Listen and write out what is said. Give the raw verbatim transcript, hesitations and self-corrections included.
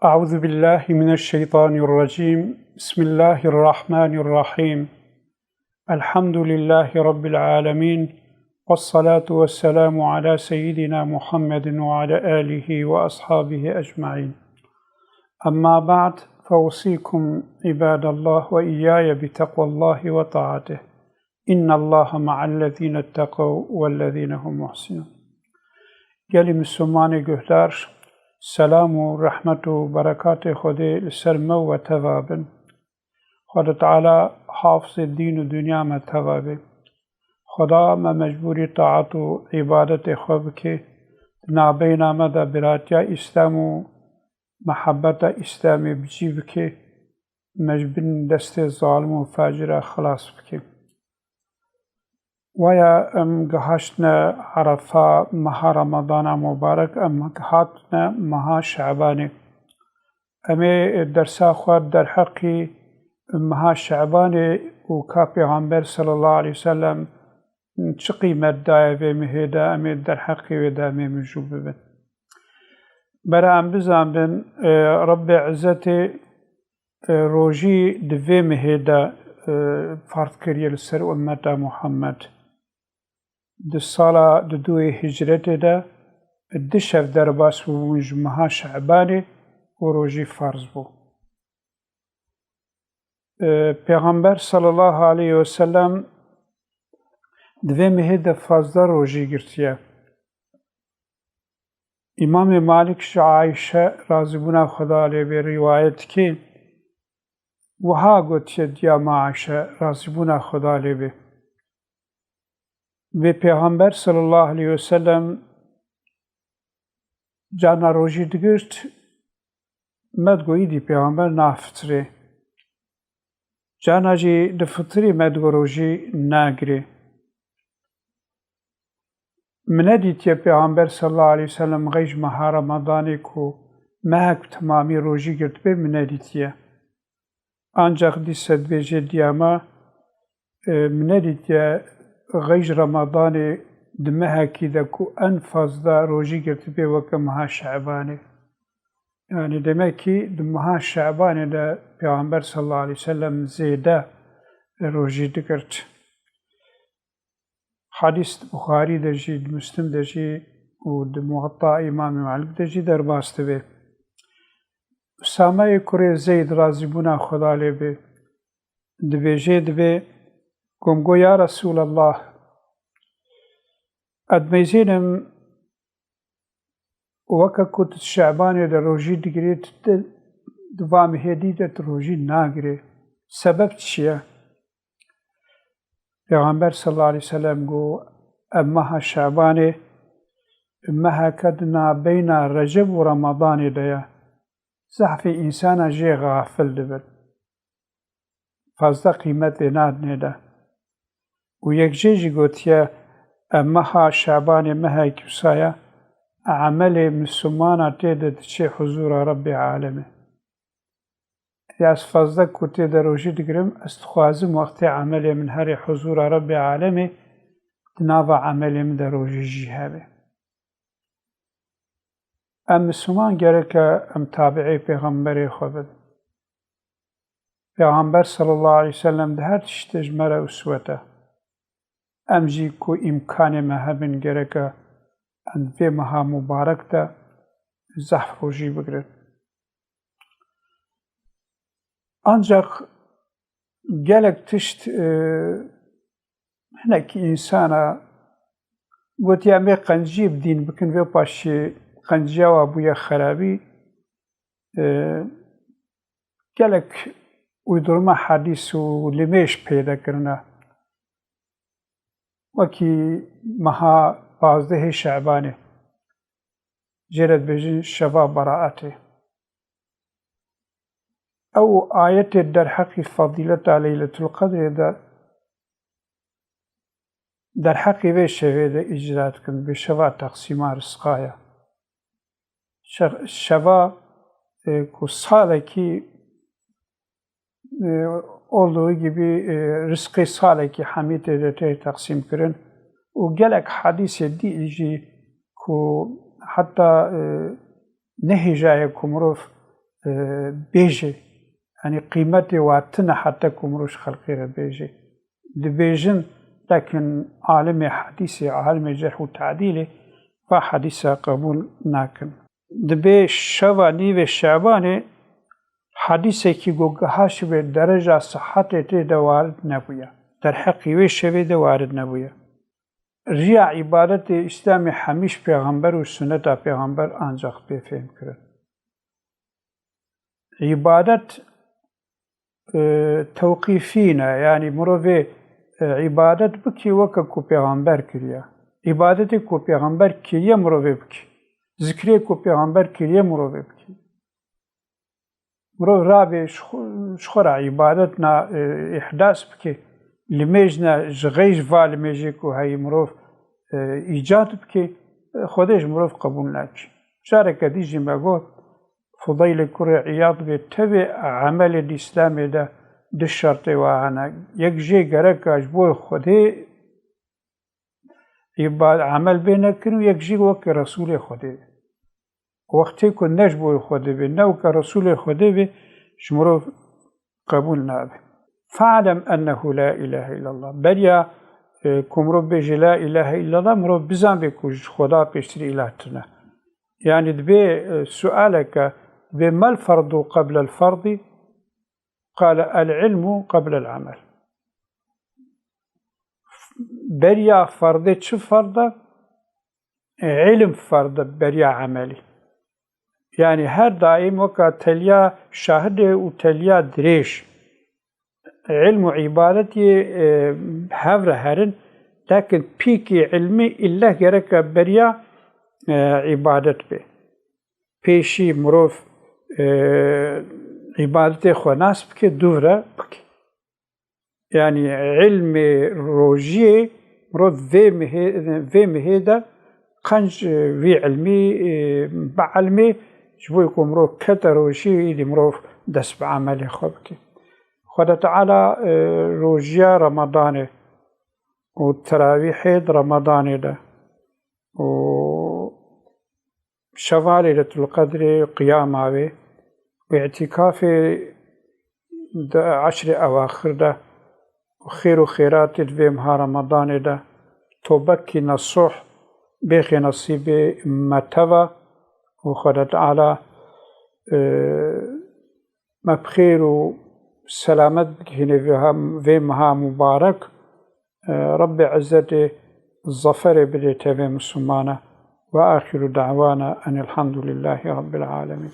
أعوذ بالله من الشيطان الرجيم. بسم الله الرحمن الرحيم. الحمد لله رب العالمين. والصلاة والسلام على سيدنا محمد وعلى آله وأصحابه أجمعين. أما بعد، فأوصيكم عباد الله وإياي بتقوى الله وطاعته. إن الله مع الذين اتقوا والذين هم محسنون. Gelî Mislimanê guhdar, selam û rehmet û berekatê Xwedê li ser me û we teva bin. Xwedê Teala hafizê dîn û dinya me teva be. Xweda me mecbûrî taat û îbadetê xwe bike, di navbeyna me de biratiya Îslam û mehebeta Îslamê bi cî bike, me ji bin destê zalim û facira xilas bike. Waya em gihaştine Erefa, meha Remadana mubarek, em hatine meha Şebanê. Em ê dersa xwe derheqî meha Şebanê û ka Pêxember sallallahu aleyhi ve sellem çi qîmet daye vê mihê de, em ê derheqê wê de em ê mijûl bibin. Bera em bizanbin, e, Rebbê Izzetê, e, rojî di vê mihê de, e, ferz kiriye li ser ummeta Muhammed. Di sala di duyê hicretê de di şev derbas bûbûn ji meha Şebanê û rojî ferz bû. E, Pêxember sallallahu aleyhi ve sellem di vê mihê de pazdeh rojî girtiye. Îmamê Malik ji Ayşe razîbûna Xweda lê bê rîwayet dike, wiha gotiye diya me Ayşe razîbûna Xweda lê bê. Vê Pêxember sallallahu aleyhi ve sellem carna rojî digirt, me digo îdî Pêxember nafitirê. Carna jî difitirî, me digo rojî nagirê. Min nedîtiye Pêxember sallallahu aleyhi ve sellem xêj meha Remadanê ku mehek bi temamî rojî girtibê, min nedîtiye. Ancax dîse dibêje diya me, e, min nedîtiye xêj Remadanê di mehekî de ku en fazla rojî girtibê weke meha Şebanê. Yani demek ki di meha Şebanê de Pêxember sallallahu aleyhi ve sellem zêde rojî digirt. Hadîs di Buxarî de jî, di Muslim de jî û di Muwatta Îmamê Malik de jî derbas dibe. Usameyê kurê Zeyd, razîbûna Xweda lê be, dibêje, dibe, ku min got, ya Resûlallah, ez dimeyzênim weke ku tu di Şebanê de rojî digirê, tu di, di va mihê dî de tu rojî nagirê. Sebeb çi ye? Pêxember sallallahu aleyhi ve sellem got, ev meha Şebanê meheke di navbeyna Receb û Remadanê de ye. Zehfê însana jê xafil dibin. Fazla qîmetê nadinê de. Û yek jê jî gotiye, ev meha Şebanê mehekî wisa ye, emelê Mislimana tê de diçê huzûra Rebbê Alemê. Ya ez fazla ku tê de rojî digirim, ez dixwazim wextê emelê min herê huzûra Rebbê Alemê, di nava emelê min de rojî jî hebe. Em Misliman gereke em tabiê Pêxemberê xwe bin. Pêxember sallallahu aleyhi ve sellem di her tiştê ji me re uswet e. Em jî ku îmkanê me hebin, gereke em vê meha mubarek de zehf rojî bigirin. Ancak gelek tişt, e, hinekî însana gotiye, em ê qenciyê bi dîn bikin, vê paşê qenciya wa bûye xerabî. E, gelek uydurma hadîs û limêj peyde kirine. Wekî meha pazdehê Şebanê, jê re dibêjin şeva beraetê. Ew ayetê derheqî fezîleta Leyletul Qedrê de derheqî vê şevê de îcra dikin, bi şeva teqsîma rizqa ye. Şe-, şeva, e, ku salekî, e, olduğu gibi, e, rizqê salekî hemî tê de tê teqsîm kirin û gelek hadîsê dî jî ku heta, e, nehêjaye ku mirov, e, bêjê. Yanî qîmetê wa tune heta ku mirov ji xelkê re bêjê. Dibêjin, lekin alimê hedîsê, alimê cerh û tedîlê va hedîsa qebûl nakin. Dibê şeva nîvê Şebanê hedîsekî ku gihaşibe dereja sihetê tê de warid nebûye. Derheqî wê şevê de warid nebûye. Riya îbadetê Îslamê hemî ji pêxember û sunneta pêxember ancax pê fêhm kirin. Îbadet, e, tewqîfî ne, yanî mirovê, e, îbadet bikî weke ku pêxember kiriye. Îbadetê ku pêxember kiriye mirovê bikî. Zikrê ku pêxember kiriye mirovê bikî. Mirov rabê ji xwe, ji xwe re îbadet na, e, îhdas bike, limêj ne, ji xeyr va limêjê ku heyî mirov, e, îcad bike, e, Xwedê ji mirov qebûl nake. Careke dî jî me got, Fudeylê kurê Îyad bê tevê emelê di Îslamê de du şertê wa hene. Yek jê gereka ji bo Xwedê îba-, emel bê nekirin û yek jî weke Resûlê Xwedê. Wextê ku ne ji bo Xwedê bê, ne weke Resûlê Xwedê bê, ji mirov qebûl nabe. Fe'lem ennehu la ilahe illallah. Beriya, e, ku mirov bêje la ilahe illallah, mirov bizanbe ku ji Xweda pêştirî îlah tune. Yanî dibê, e, sualeke, dibê mel ferdu qeblel ferdî? Qale el ilmu qeblel emel. Beriya ferdê çi ferd e? Îlim ferd e beriya emelî. Yanî her daîm weka teliya şahidê û teliya dirêj. Îlm û îbadetê, e, hev re herin, lekin pîkê îlmî îlleh gereke beriya, e, îbadet be. Pêşî mirov, e, îbadetê xwe nas bike, dûv re bike. Yanî îlmê rojiyê mirov vê mihê, vê mihê de qenc, e, vî îlmî, e, bielmê, ji bo ku mirov kete rojiyê, îdî mirov dest bi emelê xwe bike. Xweda Teala, e, rojiya Remadanê û terawîhê di Remadanê de û şeva Leyletul Qedrê, qiyama wê û îtîkafê di eşrê ewaxir de û xêr û xêratê di vê meha Remadanê de tobekî nesuh bêxê nesîbê me teva û Xweda Teala, e, me bi xêr û selamet bigihîne vê ha-, vê meha mubarek. Rebbê Izzetê zaferê bidê tevê Mislimana. Ve axiru da'wana enilhamdülillahi Rabbil alemin.